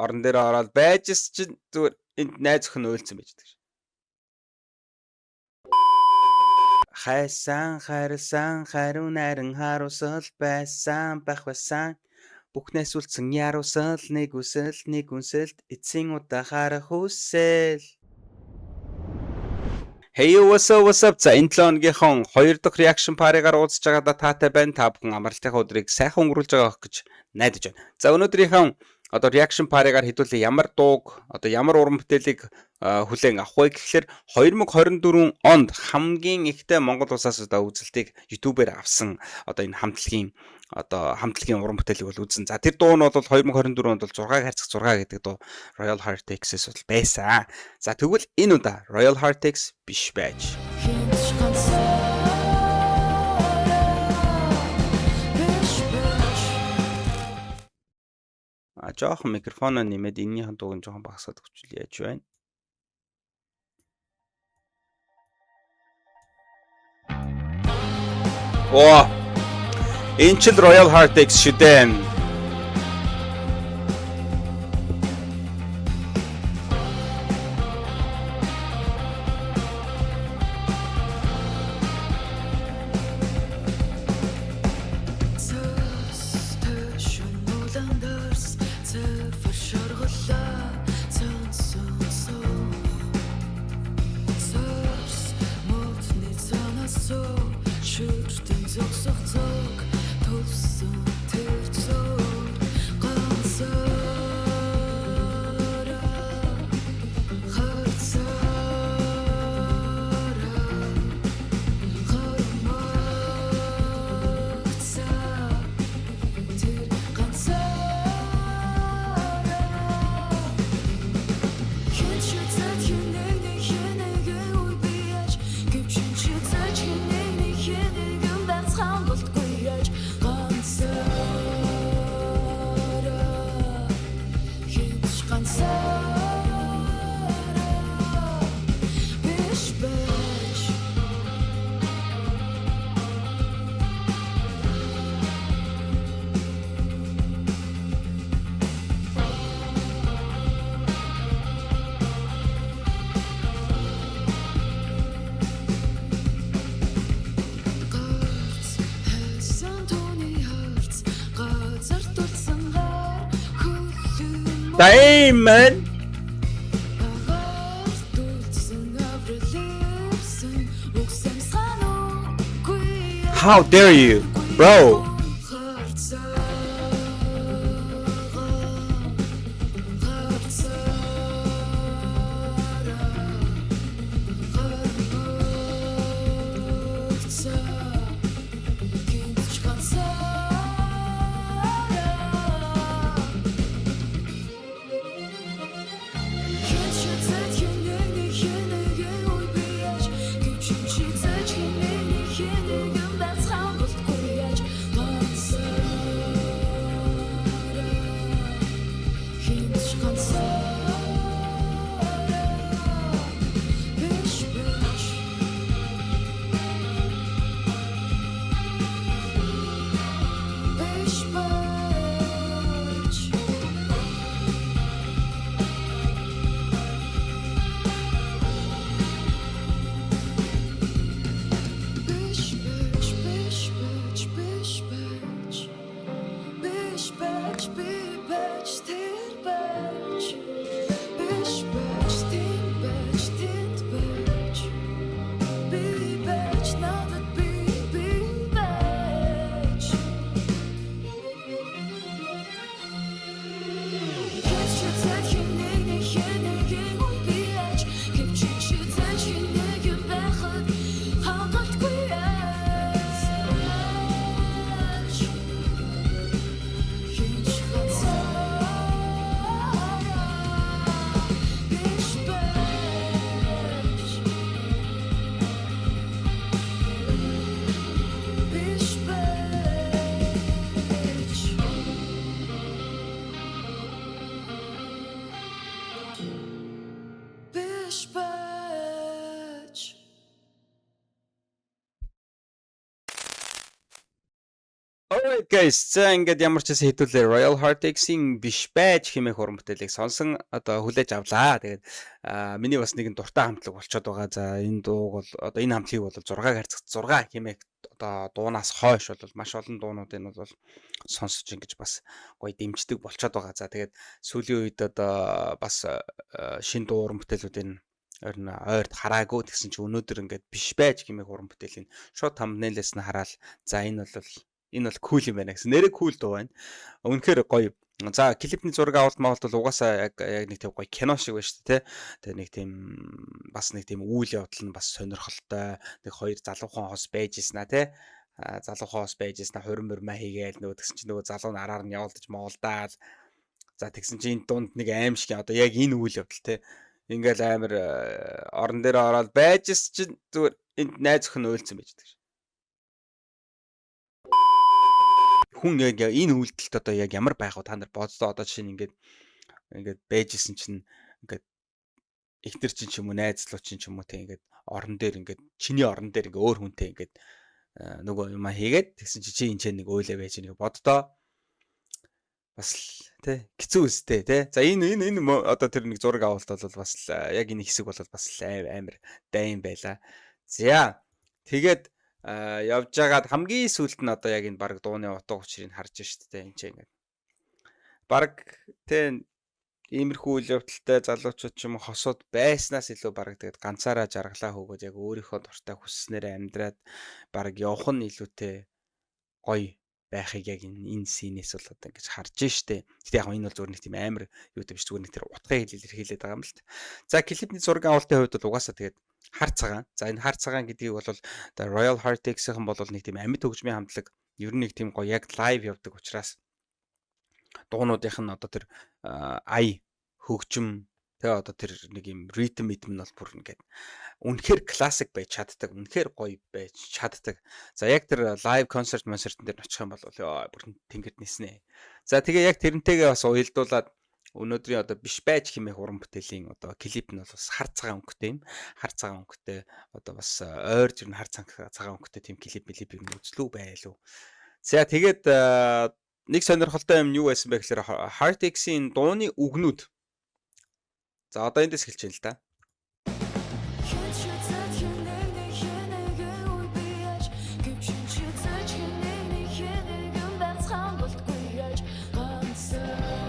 Орон дээр ороод байжс чинь зүгээр энд найз охин уйлцсан байж байгаа. Хайсан, хайрлсан, хариу найран харуулсал байсан, байх байсан. Бүхнээс үлдсэн яруулсал, нэг үсэл, нэг үнсэлт, эцсийн удаа харах хүсэл. Hey yo, what's up, what's up? За, энэ 7 хоногийнхон хоёр дахь reaction party-гаар уулзж байгаадаа таатай байна. Та бүхэн амралтынхаа өдрийг сайхан өнгөрүүлж байгаа гэж найдаж байна. За, өнөөдрийнхөө одоо reaction party-гаар хэдүүлээ ямар дууг, одоо ямар уран бүтээлийг хүлээн авах вэ гэхлээр 2024 онд хамгийн ихтэй Монгол улсаас одоо үзэлтийг YouTube-ээр авсан одоо энэ хамтлагийн уран бүтээлийг бол үзсэн. За, тэр дуу нь бол 2024 онд бол 6 харьцах 6 гэдэг дуу Royal Heartaches бол байсан. За, тэгвэл энэ удаа Royal Heartaches биш байж. Хэнд ч ганцаараа биш байж. А, жоохон микрофоноо нэмээд энэнийхэн дууг нь жоохон багасгаад өгчвөл яаж байна? Оо. Энэ ч л Royal Heartaches шүү дээ. Цэс шүн улаан дөрс цэвэр шорголоо цэнсэн суух. Цэс модны цанаас шүртэн зогсох цог тулсан тэр цог ганцаараа харцаараа харамарцаа тэр ганцаараа. Хэн ч үзээд хэн нэг нэг хэн нэгэн үе би яаж гэвч хэн ч үзэж хэн нэг нэг хэн нэгэн байцгаан болтгүй яаж ганцаараа хэн ч ганцаараа биш байж. Гарц хайсан түүний харц газар тулсан гар хөлөн Damn, man. агаар түлсэн авралсан уг самсгаан үгүй. How dare you, bro? Харцаараа харцаараа хармагцаа хэнд ч ганцаараа. Хэн ч үзээд хэн нэг нэг хэн нэгэн үе би яаж гэвч хэн ч үзэж хэн нэг нэг хэн нэгэн байцгаан болтгүй яаж. Alright guys, за ингээд ямар ч гэсэн хэдүүлээ Royal Heartaches-ийн "Биш байж" хэмээх уран бүтээлийг сонсон, одоо хүлээж авлаа. Тэгээд миний бас нэгэн дуртай хамтлаг болчиход байгаа. За, энэ дууг бол одоо энэ хамтлагийг бол 6 харьцагт 6 хэмээх одоо дуунаас хойш бол маш олон дуунуудыг нь бол сонсож, ингэж бас гоё дэмждэг болчиход байгаа. За, тэгээд сүүлийн үед одоо бас шинэ дуу уран бүтээлүүдийн ойр ойрд хараагүй, тэгсэн чинь өнөөдөр ингээд "Биш байж" хэмээх уран бүтээлийн шууд thumbnail-ээс нь хараад, за, энэ бол cool юм байна гэсэн. Нэрээ cool дуу байна. Үнэхээр гоё. За, клипний зураг авалт маалт бол угаасаа яг нэг тийм гоё кино шиг байна шүү дээ, тэ. Тэгээ нэг тийм бас нэг тийм үйл явдал нь бас сонирхолтой. Нэг хоёр залуухан хос байж ийсэн а, тэ. Залуухан хос байж ийсэн, хурим мурмаа хийгээл, нөгөө тэгсэн чинь нөгөө залуу нь араар нь явуулдаж моолдаал. За, тэгсэн чинь энэ дунд нэг аим шиг одоо яг энэ үйл явдал, тэ. Ингээл амар орон дээр ороод байж исэн чинь зүгээр энд найз охин уйлцсан байж байгаа, хүн яг энэ үйлдэлт одоо яг ямар байх вэ, та нар боддоо. Одоо жишээ нь ингээд байжсэн чинь ингээд эхнэр чинь ч юм уу, найзлуу чинь ч юм уу, тэг ингээд орон дээр, ингээд чиний орон дээр ингээд өөр хүнтэй ингээд нөгөө юм хийгээд, тэгсэн чи чи энэ ч нэг өөлөө байж нэг боддоо, бас л тий хэцүү үстэй, тий. За, энэ одоо тэр нэг зураг авалт бол бас л яг энэ хэсэг бол бас л амар дайн байла. За, тэгээд явж байгаад хамгийн сүүлд нь одоо яг энэ баг дууны утга учирыг харж штэ, тэ, энэ ч ингээд баг тэ иймэрхүү үйл явдалтай залуучууд ч юм уу, хосууд байснаас илүү баг тэгээд ганцаараа жаргалаа хөөгөөд, яг өөрийнхөө дуртай хүсснээр амьдраад баг явах нь илүүтэй гоё байхыг яг энэ scene-ээс бол одоо ингэж харж штэ. Гэтэ яг энэ бол зүгээр нэг тийм амар юутай биш, зүгээр нэг тэр утгыг илэрхийлээд байгаа юм л та. За, клипний зураг авалтын хувьд бол угаасаа тэгээд хар цагаан. За, энэ хар цагаан гэдгийг бол одоо Royal Heartaches-ийн бол нэг тийм амьд хөгжмийн хамтлаг, ер нь нэг тийм гоё яг live явдаг учраас дуунуудынх нь одоо тэр ая хөгжим тэгээ одоо тэр нэг юм ритм ритм нь бол бүр ингээд үнэхээр классик байж чаддаг, үнэхээр гоё байж чаддаг. За, яг тэр live концерт концертын дээр очих юм бол ёо, бүр тэнгэрт ниснэ. За, тэгээ яг тэрнтэйгээ бас уялдуулаад өнөөдрийн одоо "Биш байж" хэмээх уран бүтээлийн одоо клип нь бол бас хар цагаан өнгөтэй юм. Хар цагаан өнгөтэй, одоо бас ойр жирн хар цагаан өнгөтэй тийм клип клип юм үзлүү байлуу. За, тэгээд нэг сонирхолтой юм юу байсан бэ гэхээр Heartaches-ийн дууны үгнүүд. За, одоо эндээс эхэлж байна л да. Хэн ч хэзээд хэн нэгний хэн нэгэн үе би яаж гэвч хэн ч хэзээ ч хэн нэгний хэн нэгэн байцгаан болтгүй яаж ганцаараа,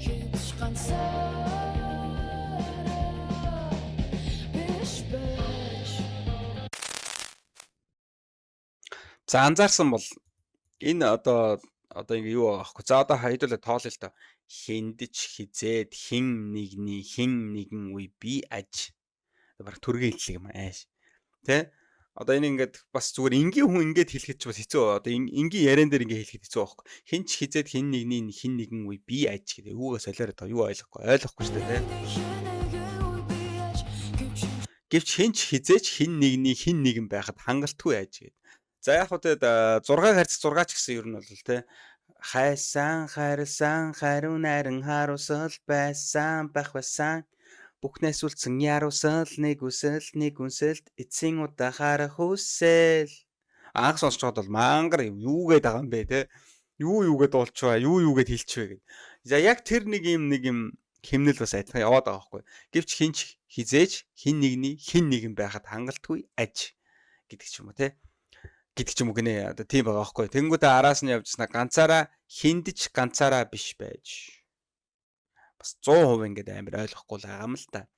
хэн ч ганцаараа биш байж. За, анзаарсан бол энэ одоо ингээ юу байгаа аахгүй. За, одоо хэдүүлээ тоолъё л доо. Хэнд ч хэзээд хэн нэгний хэн нэгэн үе би аж. Бараг төргийн хэллэг юм ааш. Тэ? Одоо энэ ингээд бас зүгээр энгийн хүн ингээд хэлэхэд ч бас хэцүү. Одоо энгийн яриан дээр ингээд хэлэхэд хэцүү байхгүй. Хэн ч хэзээд хэн нэгний хэн нэгэн үе би аж гэдэг юугаа солиороо таа, юу ойлгохгүй ойлгохгүй шүү дээ, тэ. Хэн нэгэн үе би аж гэвч Гэвч хэн ч хэзээ ч хэн нэгний хэн нэгэн байхад хангалтгүй аж гээд. За, яг хөө тэгээд 6 харьц 6 ч гэсэн ер нь бол те хайсан хайрлсан хариу найран харуулсал байсан байх байсан, бүхнээс үлдсэн яруулсал нэг үсэл нэг үнсэлт эцсийн удаа харах хүсэл. Анх сонсож байхад бол мангар юу гээд байгаа юм бэ, те, юу юугээд дуулчихваа, юу юугээд хэлчихвэ гэд. За, яг тэр нэг юм химнэл бас адилхан яваад байгаа байхгүй. Гэвч хэн ч хэзээ ч хэн нэгний хэн нэгэн байхад хангалтгүй аж гэдэг ч юм уу, те, гэдэг ч юм уу гинэ. Одоо тийм байгаа байхгүй. Тэнгүүдээ араас нь явжснаа ганцаараа хэнд ч ганцаараа биш байж. Бас 100% ингээд амар ойлгохгүй л байгаа юм л та.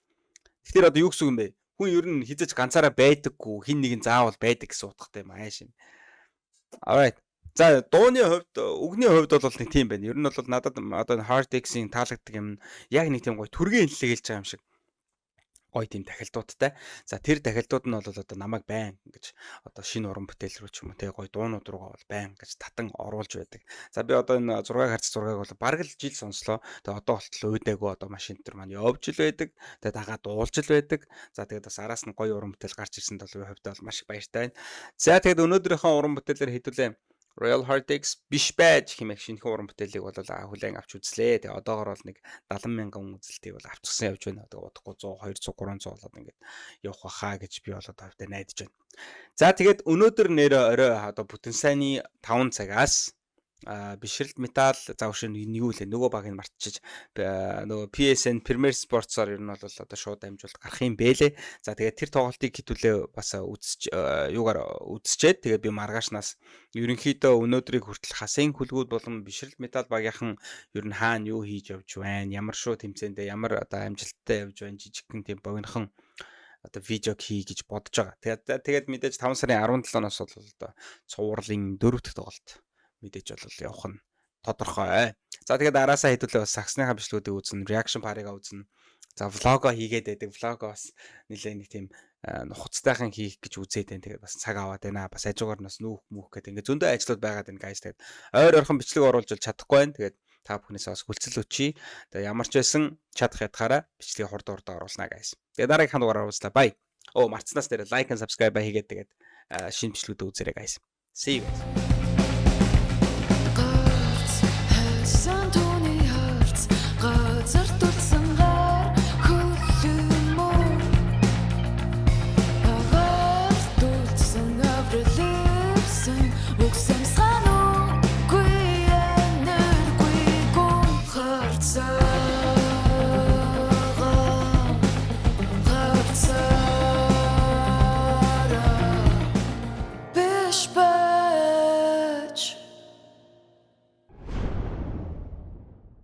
Тэгэхээр одоо юу гэсэн үг юм бэ? Хүн ер нь хэзээ ч ганцаараа байдаггүй, хэн нэгэн заавал байдаг гэсэн утгатай юм ааш юм. Alright. За, дууны хувьд, үгний хувьд бол нэг тийм байна. Ер нь бол надад одоо Heartaches-ийн таалагддаг юм яг нэг тийм гоё төргийн хэллэг хэлж байгаа юм шиг гоё тийм тахилдуудтай. За, тэр тахилдууд нь бол одоо намайг байн ингэж одоо шинэ уран бүтээл рүү ч юм уу, те, гоё дуунууд руугаа бол байн гэж татан оруулж байдаг. За, би одоо энэ 6 харьц 6-ыг бол бараг л жил сонслоо. Тэгээ одоо болтол уйдаагүй, одоо машин дээр маань явж л байдаг. Тэгээ дагаа дуулж л байдаг. За, тэгээд бас араас нь гоё уран бүтээл гарч ирсэнд бол би хувьдаа бол маш их баяртай байна. За, тэгээд өнөөдрийнхөө уран бүтээлээр хэдүүлээ Royal Heartaches биш байж хэмээх шинэхэн уран бүтээлийг бол хүлээн авч үзлээ. Тэгээ одоогор бол нэг 70 мянган үзэлтийг бол авчихсан явж байна. Тэгээ удахгүй 100, 200, 300 болоод ингээд явах баха гэж би бол одоо хувьдаа найдаж байна. За, тэгээд өнөөдөр нэр орой одоо бүтэн сайнны 5 цагаас бишрэлт металл зав шин юу лээ, нөгөө багийг мартчихж, нөгөө PSN Premier Sports-оор ер нь бол одоо шууд дамжуулалт гарах юм бэлээ. За, тэгээд тэр тоглолтыг хэдүүлээ бас үзэж, юугаар үзчихэд, тэгээд би маргаашнаас ерөнхийдөө өнөөдрийг хүртэл хасын хүлгүүд болон бишрэлт металл багийнхан ер нь хаана юу хийж явж байна, ямар шуу тэмцээндээ ямар одоо амжилттай явж байна, жижигхэн тийм богинохон одоо видеог хий гэж бодож байгаа. Тэгээд мэдээж 5 сарын 17-ноос бол одоо цувралын дөрөв дэх тоглолт мэдээж бол явах нь тодорхой. За, тэгээд араасаа хэдүүлээ бас сагсныхаа бичлэгүүдийг үзнэ, reaction party-га үзнэ. За, vlog оо хийгээд байдаг. Vlog оо бас нэлээ нэг тийм нухацтайхан хийх гэж үзээд байна. Тэгээд бас цаг аваад байна. Бас хажуугаар нь бас нүүх мүх гэдэг ингээд зөндөө ажлууд байгаад байна, guys. Тэгээд ойр ойрхон бичлэг оруулж чадахгүй байна. Тэгээд та бүхнээс бас хүлцэл өчье. Тэгээд ямар ч байсан чадах ятгаараа бичлэгийг хурд хурд оруулнаа, guys. Тэгээд дараагийнхаа дугаараар уулзлаа. Bye. Оо, мартснаас дээр like and subscribe хийгээд, тэгээд шинэ бичлэгүүдээ үзээрэй, guys. See you guys.